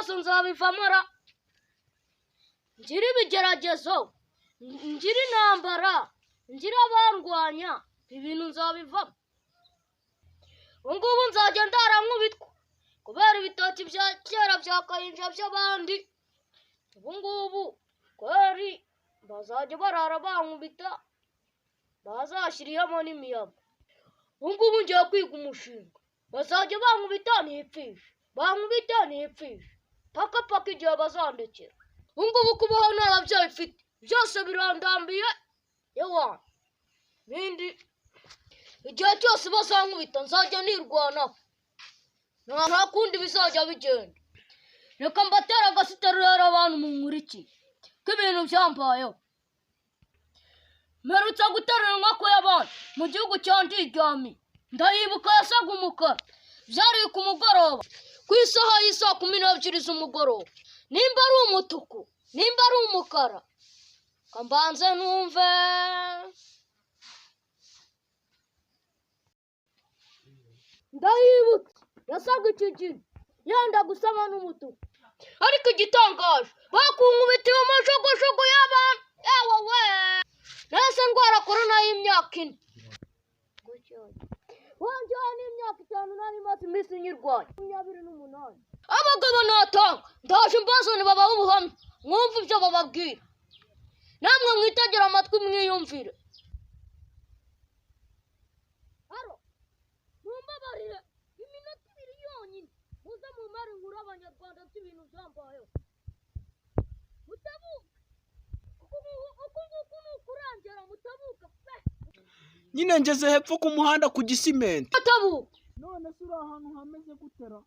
Bibazo nzabivamo ra, ngira ibigeragezo, ngira intambara, ngira abandwanya, ibintu nzabivamo. Ubu ngubu nzajya ndara nkubitwa kubera ibitoki bya kera bya kayinja by'abandi. Ubu ngubu kweri bazajya barara bankubita, bazashyiriyemo n'imiyaga. Ubu ngubu ngiye kwiga umushinga, bazajya bankubita nipfishe, bankubita nipfishe, paka paka igihe bazandekera. Ubu ngubu kubaho nta babyeyi mfite, byose birandambiye. Yewa bindi, igihe cyose bazankubita nzajya nirwanaho, nta kundi bizajya bigenda. Reka mbatera agasitari rero, abantu munkurikiye ko ibintu byambayeho. Mperutse guterura inkoko y'abandi mu gihugu cya Ndiryamiye, ndayibuka, yasaga umukara. Byari ku mugoroba, ku isaha y'isaa 12 z'umugoroba. Nimba ari umutuku, nimba ari umukara, mbanze numve. Ndayibutse, yasaga ikigina, yenda gusama n'umutuku. Ariko igitangaje, bakunkubitiye umujugujugu y'abantu. Yewe we, nahise ndwara korona y'imyaka 4, wongeyeho n'imyaka 5 nari maze iminsi nyirwaye, 28. Abagabo natanga, ndaje mbazane babahe ubuhamya, mwumve ibyo bababwira, namwe mwitegere amatwi mwiyumvire. Haro, mumbabarire iminota 2 yonyine, muze mumare inkuru abanyarwanda by'ibintu byambayeho. Mutabuka, uku nguku ni ukurengera, mutabuka pe. Nyine ngeze hepfo ku muhanda ku Gisimenti. Mutabuka. None se uri ahantu hameze gutera?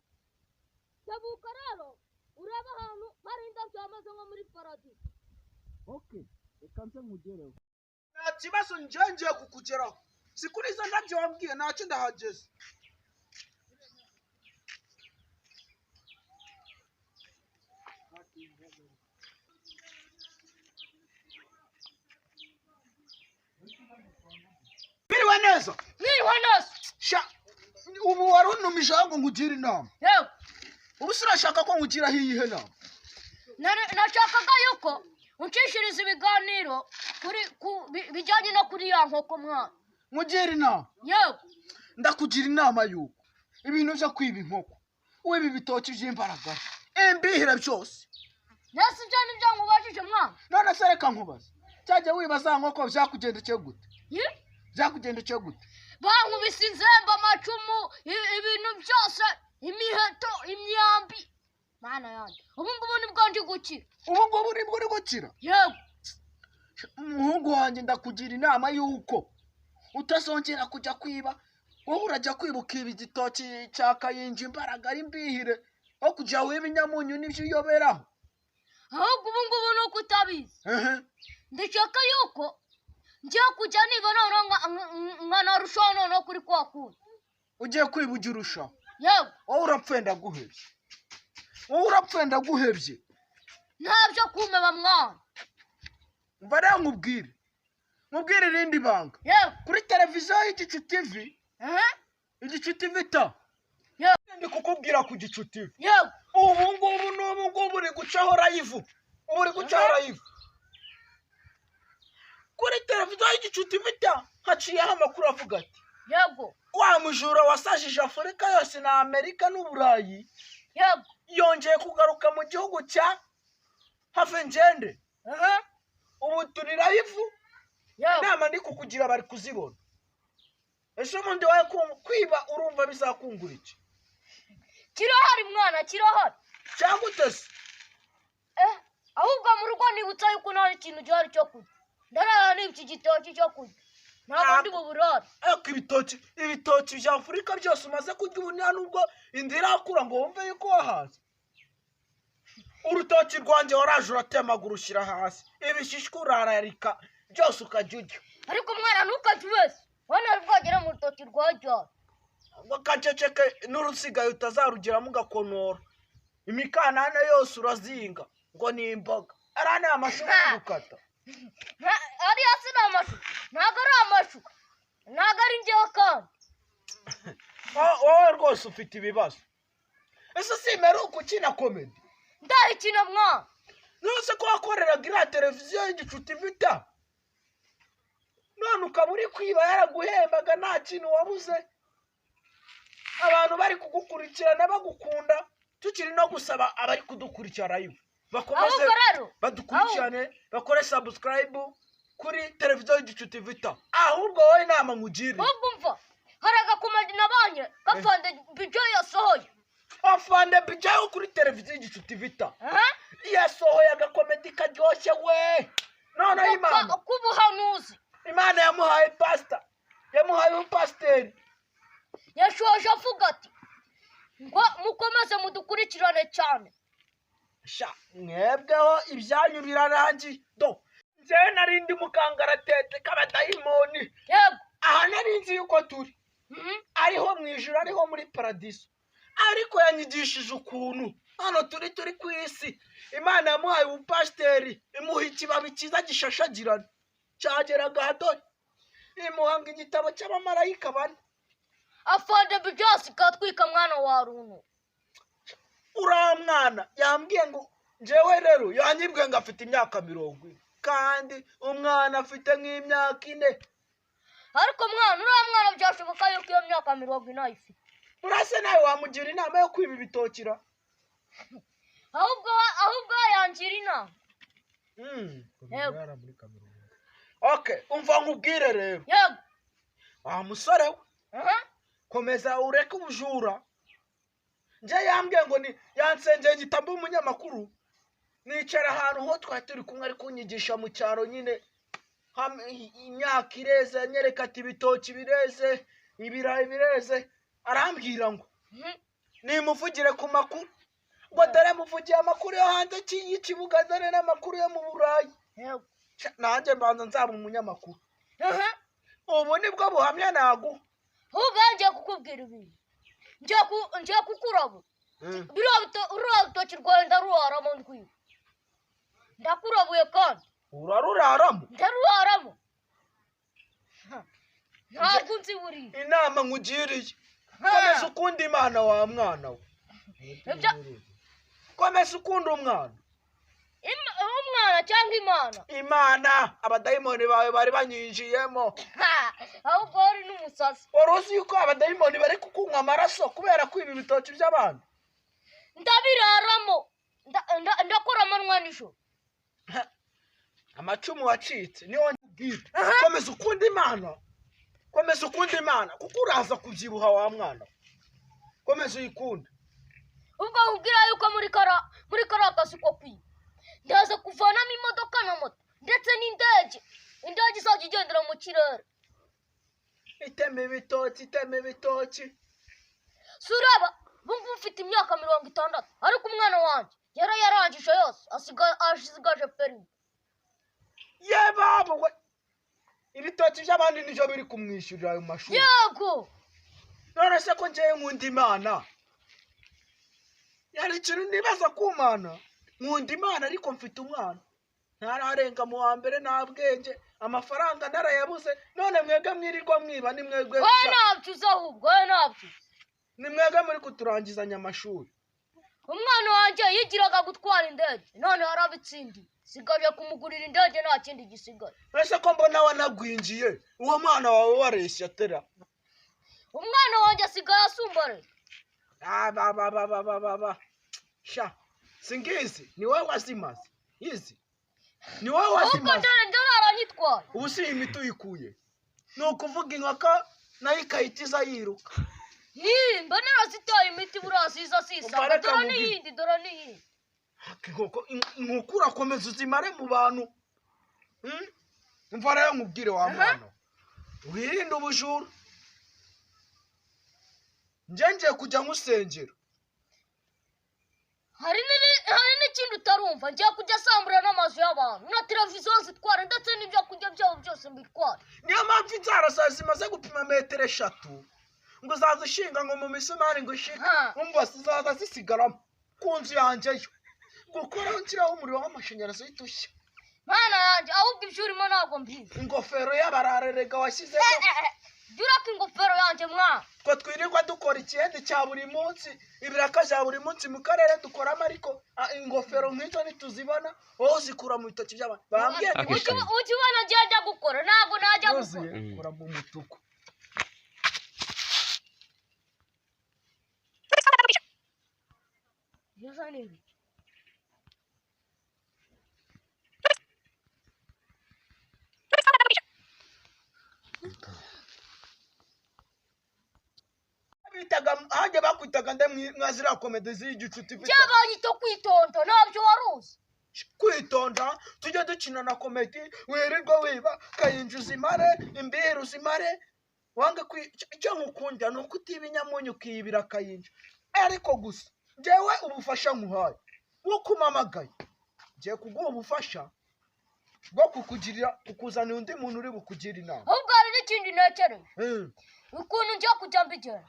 Tabuka rero, urebe ahantu hari indabyo hameze nko muri paradizo. Okay, reka nze nkugereho, nta kibazo. Njye ngiye kukugeraho, si kuri izo ndabyo wambwiye, ntacyo, ndahageze. Biriwe neza? Mwiriwe neza. Sha, ubu wari untumije ngo nkugire inama? Yewe. Ubu se urashaka ko nkugiraho iyihe nama? Nashakaga yuko uncishiriza ibiganiro kuri ku bijyanye no kuri ya nkoko, mwana. Nkugira inama? Yewe. Ndakugira inama yuko ibintu byo kwiba inkoko, wiba ibitoki by'imbaraga, imbihira byose. Nese ibyo nibyo nkubajije, mwana? None se reka nkubaze, cyajya wiba za nkoko byakugendekeye gute? Yi? Byakugendekeye gute? Bankubise inzembe, amacumu, ibintu byose, imiheto, imyambi. Mana yanjye, ubu ngubu nibwo ndi gukira. Ubu ngubu nibwo uri gukira? Yego. Umuhungu wanjye, ndakugira inama yuko utazongera kujya kwiba. Wowe urajya kwiba, ukiba igitoki cya kayinja, imbaraga ari imbihire, aho kujya wiba inyamunyu n'ibyo uyoberaho. Ahubwo ubu ngubu ni uko utabizi. Ehe. Ndashaka yuko ngiye kujya niba noneho nkanarushaho noneho kuri kwa kundi. Ugiye kwiba ujya urushaho? Yego. Wowe urapfuye, ndaguhebye. Wowe urapfuye, ndaguhebye. Ntabyo kumeba, mwana. Umva rero nkubwire irindi banga. Yego. Kuri televiziyo y'Igicu TV, Ehe. Igicu TV ta. Yego. Ndi kukubwira ku Gicu TV. Yego. Ubu ngubu n'ubu ngubu uri gucaho live, ubu uri gucaho live kuri televiziyo y'Igicu TV ta. Haciyeho amakuru avuga ati: Yego. "Wa mujura wasajije Afurika yose na Amerika n'Uburayi Yego. yongeye kugaruka mu gihugu cya Havengende." Ehe. Ubu turi live. Yego. Inama ndi kukugira bari kuzibona. Ese ubundi wowe kwiba urumva bizakungura iki? Kirahari, mwana, kirahari. Cyangwa utese? Eh, ahubwo mu rugo nibutsa yuko nta ikintu gihari cyo kurya. Ndarara nibye igitoki cyo kurya, ntabwo ndi buburare. Ariko ibitoki bya Afurika byose umaze kurya, ubu nta nubwo inda irakura ngo wumve yuko wahaze. Urutoki rwanjye waraje uratemagura, ushyira hasi ibishishwa, urararika byose, ukajya urya. Ariko mwana, ntukajye ubeshya, wowe ntari bwagere mu rutoki rwa ryari. Ngo akaceceke, n'urusigaye utazarugeramo ugakonora imikanana yose, urazinga ngo ni imboga. Ariya ni amashu uri gukata. Ariya si ni amashu, ntabwo ari amashu, ntabwo ari njyewe kandi. Wowe rwose ufite ibibazo. Ese simeruka ukina comedy? Ndayikina mwana. Nose ko wakoreraga iriya televiziyo y'Igicu TV ta, none ukaba uri kwiba yaraguhembaga nta kintu wabuze, abantu bari kugukurikirana bagukunda. Tukiri no gusaba abari kudukurikira live bakomeze Ahubwo rero badukurikirane, bakore subscribe kuri televiziyo y'Igicu TV ta. Ahubwo wowe inama nkugiriye, ahubwo umva, hari agakomedi nabanye gafande Bijo yasohoye. Afande Bijayo kuri televiziyo y'Igicu TV ta Aha. yasohoye agakomedi karyoshye we. Noneho Imana K'ubuhanuzi. Imana yamuhaye pasita, yamuhaye umupasiteri. Yashoje avuga ati ngo mukomeze mudukurikirane cyane. Sha mwebweho ibyanyu birarangiye. Do njyewe nari ndi mu kangaratete k'abadayimoni. Yego. Aha nari nzi yuko turi Mhm. ariho mu ijuru, ariho muri paradiso, ariko yanyigishije ukuntu hano turi ku isi. Imana yamuhaye ubupasiteri, imuha ikibabi cyiza gishashagirana cyageraga dore, imuhanga igitabo cy'abamarayika bane. Afande Bijo asigaye atwika mwana wa runtu. Uriya mwana yambwiye ngo njyewe rero yanyibwiye ngo afite imyaka 40, kandi umwana afite nk'imyaka 4. Ariko mwana, uriya mwana byashoboka yuko iyo myaka 40 ayifite. Urase nawe wamugira inama yo kwiba ibitokira? Ahubwo yangira inama. Yego. Okay, umva nkubwire rero. Yego. Wa musore we, Aha. komeza ureke ubujura. Njye yambwiye ngo ni yansengeye ngitamba umunyamakuru, nicara ahantu ho twari turi kumwe ari kunyigisha mu cyaro nyine, imyaka ireze, anyereka ati ibitoki bireze, ibirayi bireze, arambwira ngo Mhm. nimuvugire ku makuru, ngo dore muvugiye amakuru yo hanze y'ikibuga, dore n'amakuru yo mu Burayi. Yego. Sha, nanjye mbanza nzaba umunyamakuru. Aha. Ubu nibwo buhamya naguha. Ahubwo ngiye kukubwira ibintu, ngiye kukuraba. Ruriya rutoki rwawe ndaruraramo ndwiba, ndakurabuye kandi. Uraruraramo? Ndaruraramo, ntabwo nzi buriya. Inama nkugiriye, komeza ukunda Imana wa mwana we. Komeza ukunda umwana. Umwana cyangwa Imana? Imana. Abadayimoni bawe bari banyinjiyemo. Ha, ahubwo wari n'umusazi. Wari uzi yuko abadayimoni bari kukunywa amaraso kubera kwiba ibitoki by'abantu? Ndabiraramo. Ndakora amanywa nijoro. Amacumu wacitse niyo nkubwira. Komeza ukunda Imana, komeza ukunda Imana, kuko uraza kubyibuha wa mwana we. Komeza uyikunde. Ubwo nkubwira yuko muri kariya kazi ko kwiba ndaza kuvanamo imodoka na moto ndetse n'indege, indege izajya igendera mu kirere. Itema ibitoki, itema ibitoki. Si ureba ubu ngubu mfite imyaka 60, ariko umwana wanjye yarayarangije yose, asigaje perimi. Ye baba we, ibitoki by'abandi nibyo biri kumwishyurira ayo mashuri. Yego. None se ko njyewe nkunda Imana, hari ikintu nibaza ku Mana. Nkunda Imana ariko mfite umwana ntararenga mu wa mbere, nta bwenge, amafaranga narayabuze. None mwebwe mwirirwa mwiba, ni mwebwe Wowe ntabyo uzi, ahubwo wowe ntabyo uzi. ni mwebwe muri kuturangizanya amashuri. Umwana wanjye yigiraga gutwara indege, none yarabitsindiye, sigaje kumugurira indege, nta kindi gisigaye. Ese ko mbona wanagwingiye, uwo mwana wawe wareshya atera? Umwana wanjye asigaye asumba leta. Ah, ba ba ba ba ba ba ba, sha singizi, ni wowe wazimaze izi, ni wowe Ahubwo wazimaze. dore dore aranyitwara. Ubu si iyi miti uyikuye, ni ukuvuga inkoko nayo ikahita iza yiruka. Ni mba narazitaye imiti, buriya ziza zisanga. Umva reka Dore nkubwire. n'iyindi, dore n'iyindi. Inkoko, inkoko urakomeza uzimare mu bantu. Umva rero nkubwire wa Aha. mwana we, wirinde ubujura. Njye ngiye kujya nkusengera. Hari n'ikindi utarumva, ngiye kujya asambura n'amazu y'abantu na televiziyo zitwara, ndetse n'ibyo kurya byabo byose mbitwara. Niyo mpamvu inzara zawe zimaze gupima metero 3, ngo uzazishinga ngo mu misumari ngo ishike. Ha. Umva, zizaza zisigaramo ku nzu yanjye yo gukuraho nshyiraho umuriro w'amashanyarazi uhita ushya. Mana yanjye, ahubwo ibyo urimo ntabwo mbizi. Ingofero y'abararerega washyizemo. Jya uraka ingofero yanjye mwana. Twe twirirwa dukora ikiyede cya buri munsi, ibiraka bya buri munsi mu karere dukoramo, ariko ingofero nk'izo ntituzibona. Wowe uzikura mu bitoki by'abantu. Bambwiye ati Ujya ubona ngiye njya gukora, ntabwo najya gukora. Yuzuye, kora mu mutuku. Ibyo ni ibiki? Bitaga hajya bakwitaga nde mwa ziriya komedi z'igicuti mfite? Byabaye icyo kwitonda, ntabyo wari uzi. Kwitonda, tujye dukina na komedi. Wirirwa wiba kayinja uzimare, imbiru uzimare, wange icyo nkukundira ni uko utiba inyamunyu ukiyibira kayinja. Ariko gusa njyewe ubufasha nkuhaye nk'uko umpamagaye, ngiye kuguha ubufasha bwo kukugirira, kukuzanira undi muntu uri bukugire inama. Ahubwo hari n'ikindi ntekereje, ukuntu ngiye kujya mbigenza.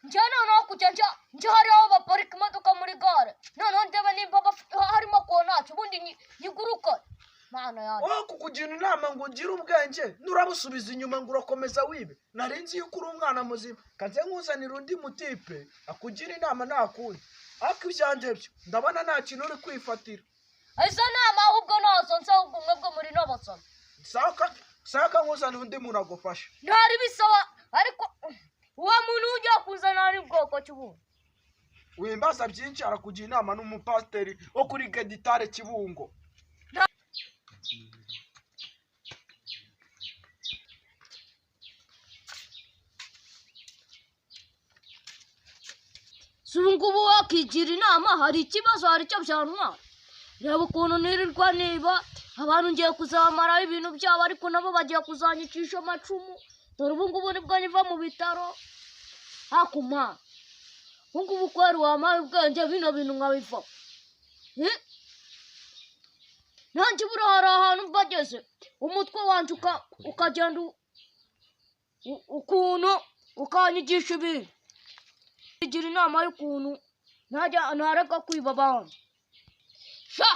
Njye noneho kujya njya hariya aho baparika imodoka muri gare, noneho ndebe nimba harimo kontaki, ubundi nyiguruke. Mana yanjye! Wowe kukugira inama ngo ugire ubwenge, nurabusubiza inyuma ngo urakomeza wibe. Nari nzi yuko uri umwana muzima. Kanze nkuzanira undi mutipe akugira inama, nta kundi. Ariko ibyanjye byo ndabona nta kintu uri kwifatira. Izo nama ahubwo nazo nzi, ahubwo mwebwe muri n'abasomyi. Saka saka nkuzanira undi muntu agufasha. Ntari bisaba, ariko uwo muntu ujya kuzana ari bwoko ki ubundi? Wimbaza byinshi, arakugira inama n'umupasiteri wo kuri Geditare Kibungo. Si ubu ngubu wakigira inama, hari ikibazo, hari icyo byantwara? Reba ukuntu nirirwa niba abantu, ngiye kuzamaraho ibintu byabo, ariko nabo bagiye kuzanyicisha amacumu. Dore ubu ngubu nibwo nyiva mu bitaro. Hakuma ubu ngubu kweri wampaye ubwenge, bino bintu nkabivaho. Nanjye buriya hari ahantu mbageze umutwe wanjye ukagenda ukuntu ukanyigisha ibintu, igira inama y'ukuntu ntajya ntareka kwiba abantu. Sha,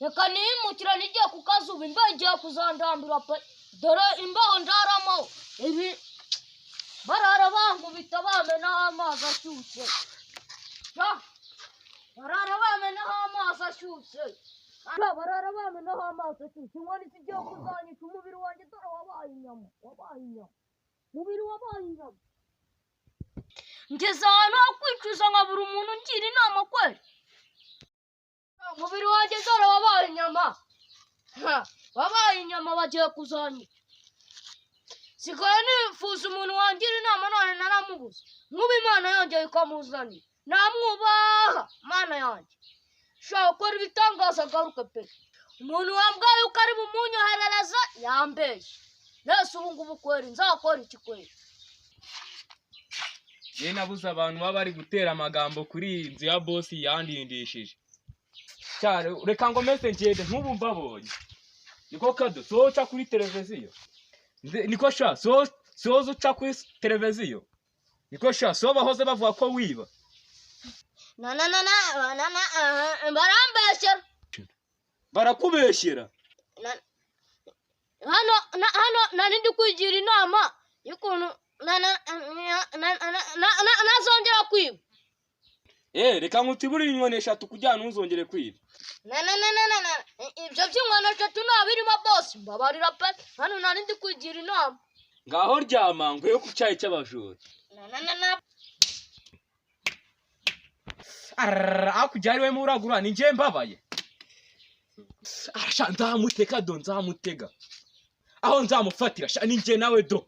reka nihimukira nijye ku kazuba, imbeho igiye kuzandambira pe. Dore imbeho ndaramo ibi, barara bankubita bamenaho amazi ashyushye. Sha, barara bamenaho amazi ashyushye. Sha, barara bamenaho amazi ashyushye. Inkoni zigiye kuzanyica umubiri wanjye, dore wabaye inyama, wabaye inyama, umubiri wabaye inyama. Ngeze ahantu ho kwicuza nkabura umuntu ungira inama kweli. Umubiri wanjye dore wabaye inyama. Ha, wabaye inyama, bagiye kuzanyica. Sigaye nifuza umuntu wangira inama, none naramubuze. Nk'ubu Imana yongeye ikamuzanira, namwubaha. Mana yanjye, shaka gukora ibitangaza agaruke pe. Umuntu wambwiye yuko ari bumunyoherereze yambeshye. Nese ubu ngubu kweri nzakora iki kweri? Njye nabuze abantu baba bari gutera amagambo kuri iyi nzu ya bosi yandindishije cyane. Reka ngo mese ngende nk'ubu mbabonye. Niko kado soca kuri televiziyo. Niko sha soza uca kuri televiziyo. Niko sha so bahoze bavuga ko wiba. Na na na na na na, barambeshyera. Barakubeshyera. Hano hano nari ndi kwigira inama y'ukuntu nazongera kwiba. Reka nkutibure inkoni eshatu kugira ngo ntuzongere kwiba. Na na na na na na, ibyo by'inkoni eshatu nta birimo bose, mbabarira pe. Hano nari ndi kwigira inama. Ngaho ryama ngwe ku cyayi cy'abajura. Na na na na. Arrrr, hakurya ari we muragura ni njye mbabaye. Arasha nzamutega do, nzamutega aho nzamufatira sha, ni njye nawe do.